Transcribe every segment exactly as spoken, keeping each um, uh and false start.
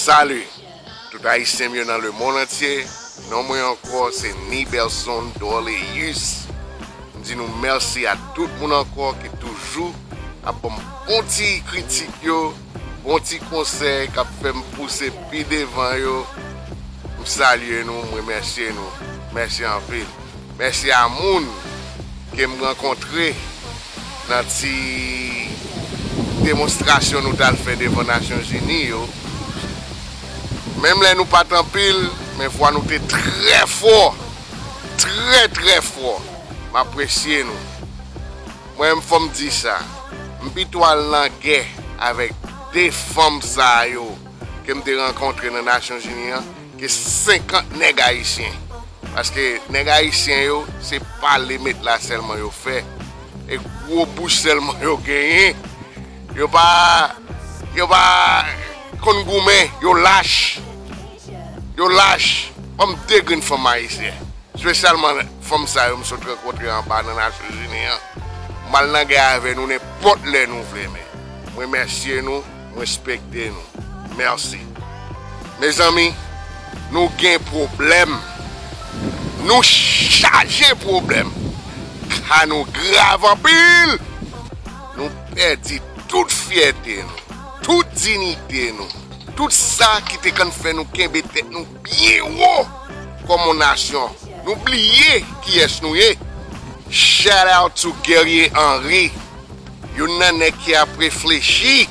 Salut tout Ayisyen m yo nan lemonn antye. Non mwen ankò se Nibelson Dorleus. M di nou mèsi a tout moun ankò ki toujou ap ban m bon ti kritik yo, bon ti konsèy k ap fè m pouse pi devan yo. M salye nou, m remèsye nou. Mèsi anpil. Mèsi a moun ke m rankontre nan ti demonstrasyon nou t al fè devan Nasyonzini yo. Menm lè nou pa t anpil, men vwa nou te trè fò. Trè, trè fò. M apresye nou. Mwen menm, fò m di sa. M pito al nan gè avèk de fanm sa yo ke m te rankontre nan Nasyonzini an ke senkant nèg ayisyen. Paske nèg ayisyen yo, se pale met la sèlman yo fè. E gwo bouch sèlman yo genyen. Yo pa, yo pa konn goumen, yo lach. Yo lach. Ban m de grenn fanm ayisyen. Espesyalman fanm sa yo m sot rankontre anba nan Nasyonzini an. M al nan gè avè nou nenpòt lè nou vle, men m remèsye nou, m respekte nou. Mèsi. Mezanmi, nou gen pwoblèm. Nou chaje pwoblèm. Ka nou grav anpil. Nou pèdi tout fyète nou, tout diyite nou, tout sa ki te konn fè nou kenbe tèt nou byen wo kòm yon nasyon. Nou bliye kiyès nou ye. Shout out to Guerrier Henry, youn nan nèg ki ap reflechi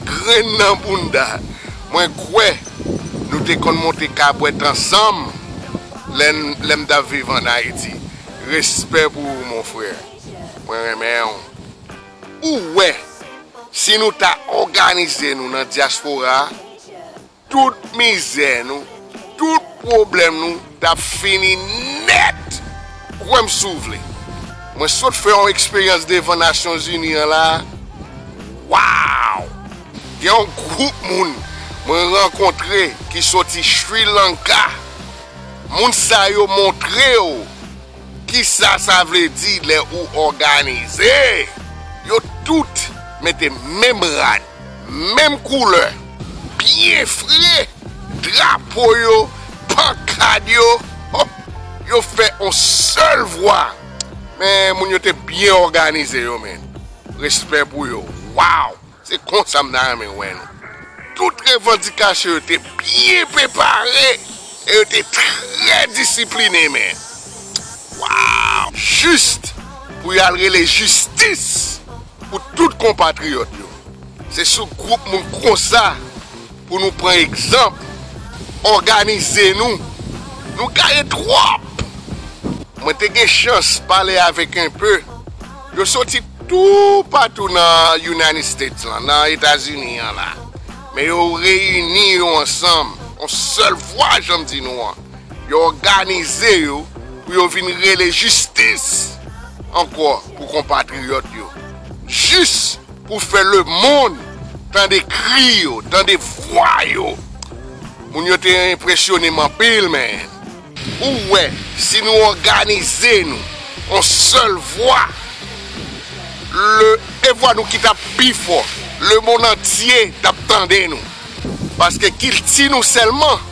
grenn nan bounda. Mwen kwè nou te konn monte kabwèt ansanm lè n, lè m t ap viv ann Ayiti. Respè pou ou, mon frè. Mwen renmen w. Ou wè, si nou ta òganize nou nan dyaspora a, tout mizè nou, tout pwoblèm nou t ap fini nèt. Kwè m si w vle. Mwen sot fè yon eksperyans devan Nasyonzini an la. Waw! Gen yon gwoup moun mwen rankontre ki soti Sri Lanka. Moun sa yo montre w kisa sa vle di lè ou òganize. Yo tout mete menm rad, menm koulè, byen fre, drapo yo, pankad yo, hop, yo fè on sèl vwa. Men moun yo te byen òganize yo, men. Respè pou yo. Waw! Se konsa m ta renmen wè nou. Tout revandikasyon yo te byen prepare e yo te trè disipline, men. Waw! Jis pou y al rele jistis pou tout konpatriyòt yo. Se sou gwoup moun konsa pou nou pran egzanp, òganize nou. Nou gaye twòp! Mwen te gen chans pale avèk enpe. Yo soti toupatou nan United States lan, nan Etazini an la. Men yo reyini yo ansanm, yon sèl vwa, jan m di nou an. Yo òganize yo pou yo vin rele jistis ankò pou konpatriyòt yo. Jis pou fè lemonn tande kri yo, tande vwa yo. Moun yo te enpresyone m anpil, men. Ou wè, si nou òganize nou, on sèl vwa, le, e vwa nou ki t ap pi fò, lemonn antye t ap tande nou. Paske kilti nou sèlman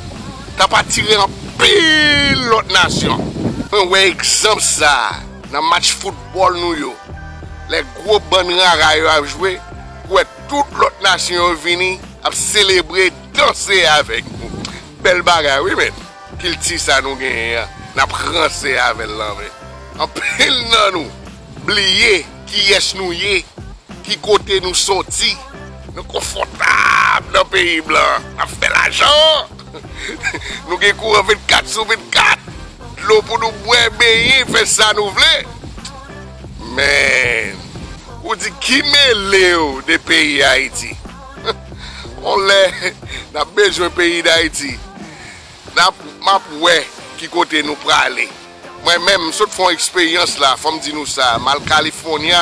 t ap atire anpil lòt nasyon. Mwen wè egzanp sa a nan match foutbòl nou yo. Lè gwo bann rara yo ap jwe, ou wè tout lòt nasyon yo vini, ap selebre, danse avèk nou. Bèl bagay, wi, men. Kilti sa nou genyen an, n ap ranse avè l lan, men. Anpil nan nou bliye kiyès nou ye, ki kote nou soti. Nou konfòtab nan peyi blan, n ap fè lajan. Nou gen kouran vennkat sou vennkat, dlo pou nou bwè, benyen, fè sa nou vle. Men, ou di ki mele w de peyi Ayiti? On lè, n ap bezwen peyi Dayiti. N ap, m ap wè ki kote nou prale. Mwen menm, m sot fè yon eksperyans la, fò m di nou sa, m al California,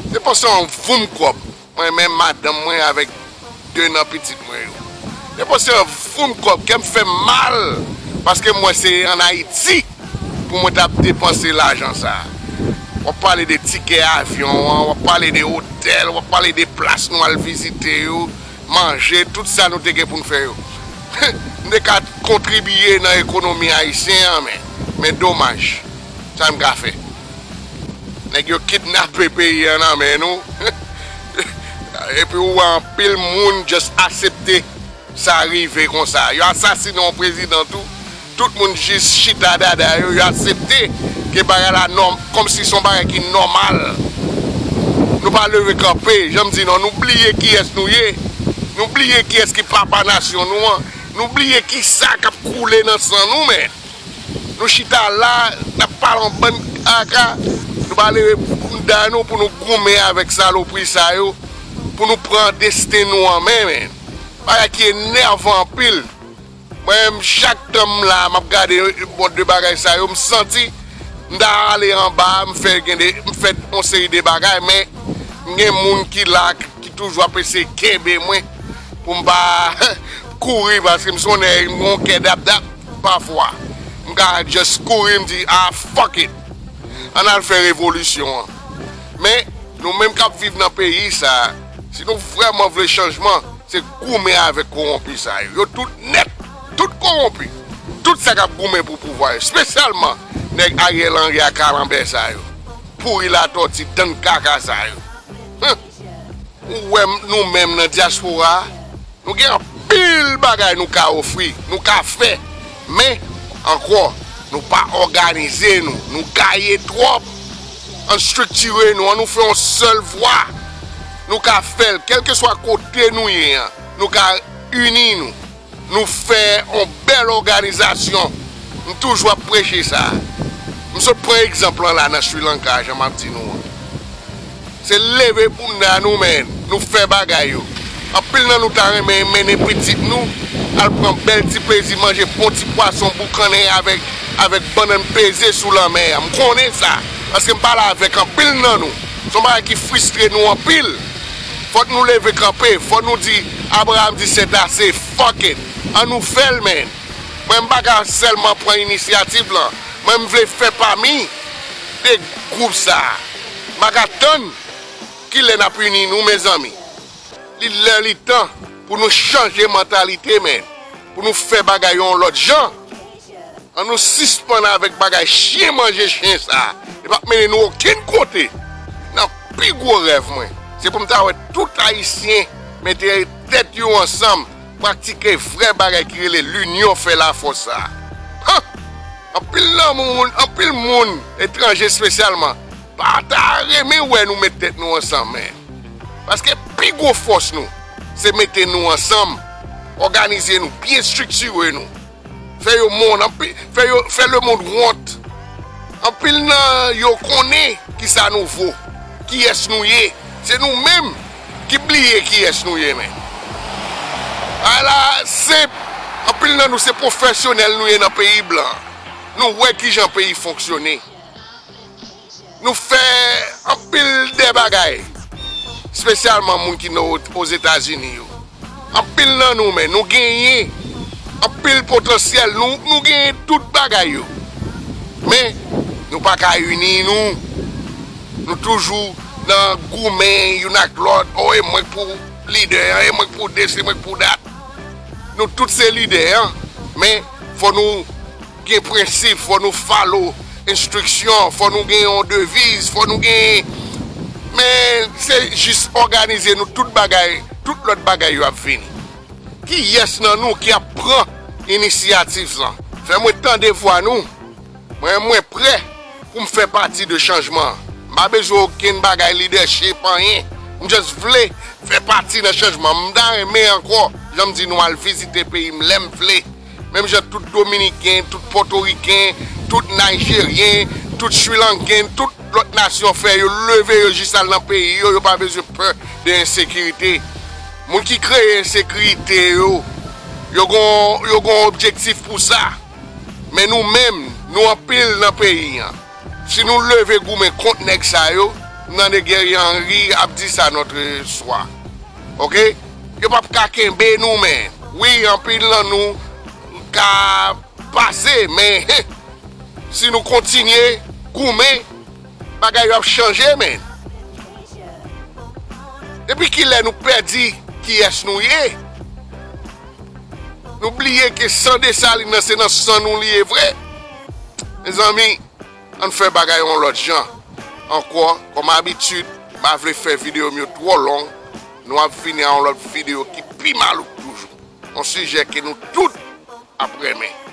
te panse yon voum kòb. Mwen menm, madanm mwen avèk de nan pitit mwen yo. Te panse yon voum kòb, kè m fè m mal, paske m wè se ann Ayiti pou mwen t ap depanse lajan sa a. W ap pale de tikè avyon an, w ap pale de otèl, w ap pale de plas nou al vizite yo, manje, tout sa nou te gen pou n fè yo. M te ka kontribye nan ekonomi ayisyen an, men, men domaj. Sa m ka fè? Nèg yo kidnape peyi an nan men nou. Epi ou wè anpil moun just aksepte sa rive konsa. Yo asasinen yon prezidan tou. Tout moun jis chita dada yo, yo aksepte ke bagay la nòm, kòmsi se yon bagay ki nòmal. Nou pa leve kanpe, jan m di non, nou bliye kiyès nou ye. Nou bliye kiyès ki papa nasyon nou an. Nou bliye kisa k ap koule nan san nou, men. Nou chita la, n ap pale yon bann kaka. Nou pa leve bouda nou pou nou goumen avèk salopri sa yo, pou nou pran desten nou an men, men. Bagay ki enèvan anpil. Mwen menm, chak tan m la, m ap gade bon de bagay sa yo, m santi m ta ale anba, m fè gen de, m fè yon seri de bagay, men m gen moun ki la, ki toujou ap eseye kenbe mwen pou m pa kouri, paske m se yon nèg, m gen yon kè dap dap, pafwa. M ka just kouri, m di, ah, fuck it. Ann al fè revolisyon an. Men, nou menm k ap viv nan peyi sa, si nou vrèman vle chanjman, se goumen avèk kowonpi sa yo. Yo tout nèt, tout kowonpi. Tout sa k ap goumen pou pouvwa yo, espesyalman nèg Ariel Henry a kalanbè sa yo. Pouri latòti, dann kaka sa yo. Huh. Ou wè m, nou menm nan dyaspora, nou gen anpil bagay nou ka ofri, nou ka fè. Men, ankò, nou pa òganize nou, nou gaye twòp. Ann estriktire nou, ann nou fè yon sèl vwa. Nou ka fè l, kèlkeswa kote nou ye an, nou ka ini nou. Nou fè yon bèl òganizasyon. M toujou ap preche sa. M sot pran egzanp lan la nan Sri Lanka, jan m ap di nou an. Se leve bounda nou, men, nou fè bagay yo. Anpil nan nou ta renmen mennen pitit nou al pran bèl ti plezi, manje bon ti pwason boukannen avèk, avèk bannann peze sou lanmè a. M konnen sa, paske m pale avèk anpil nan nou. Se yon bagay ki fristre nou anpil. Fòk nou leve kanpe, fòk nou di, Abraham di sètase, fuck it. Ann nou fè l, men. Mwen, m pa ka sèlman pran inisyativ lan. Mwen, m vle fè pami de gwoup sa a. M pa ka tann kilè n ap ini nou, mezanmi. Li lè, li tan pou nou chanje mantalite, men. Pou nou fè bagay yo yon lòt jan. Ann nou sispann avèk bagay chen manje chen sa. Li p ap mennen nou okenn kote. Nan pi gwo rèv mwen, se pou m ta wè tout Ayisyen mete tèt yo ansanm, praktike vrè bagay ki rele linyon fè lafòs sa. Han! Anpil nan moun, anpil moun, etranje espesyalman, pa ta renmen wè nou met tèt nou ansanm, men. Paske pi gwo fòs nou, se mete nou ansanm, òganize nou, byen estriktire nou. Fè yo moun, anpi-, fè yo, fè lemonn wont. Anpil nan yo konnen kisa nou vo, kiyès nou ye. Se nou menm ki bliye kiyès nou ye, men. Bagay la senp. Anpil nan nou se pwofesyonèl nou ye nan peyi blan. Nou wè kijan peyi fonksyone. Nou fè anpil de bagay, espesyalman moun ki nan O-, Ozetazini yo. Anpil nan nou, men, nou genyen anpil potansyèl, nou, nou genyen tout bagay yo. Men, nou pa ka ini nou. Nou toujou nan goumen youn ak lòt. O, e mwen k pou lidè an, e mwen k pou desi, e mwen k pou dat. Nou tout se lidè an, men fò nou gen prensip, fò nou follow enstriksyon, fò nou gen yon deviz, fò nou gen, men se jis òganize nou, tout bagay, tout lòt bagay yo ap vini. Kiyès nan nou ki ap pran inisyativ lan? Fè mwen tande vwa nou. Mwen, mwen prè pou m fè pati de chanjman an. M pa bezwen okenn bagay lidèchip, anyen. M just vle fè pati nan chanjman. M ta renmen ankò, jan m di nou, al vizite peyi m lè m vle. Menm jan tout Dominiken, tout Pòtoriken, tout Nayijeryen, tout Srilanken, tout lòt nasyon fè, yo leve yo jis al nan peyi yo, yo pa bezwen pè de ensekirite. Moun ki kreye ensekirite yo, yo gon, yo gon objektif pou sa. Men nou menm, nou anpil nan peyi an. Si nou leve goumen kont nèg sa yo, m tande Guerrier Henry ap di sa notre soir. Oke? Yo p ap ka kenbe nou, men. Wi, anpil nan nou ka pase, men si nou kontinye goumen, bagay yo ap chanje, men. Depi kilè nou pèdi kiyès nou ye? Nou bliye ke san Desalin nan se nan san nou li ye vre. Mezanmi, ann fè bagay yon lòt jan. Ankò, kòm abitid, m pa vle fè videyo m yo twò long. Nou ap vini a yon lòt videyo ki pi malouk toujou. Yon sijè ke nou tout ap renmen.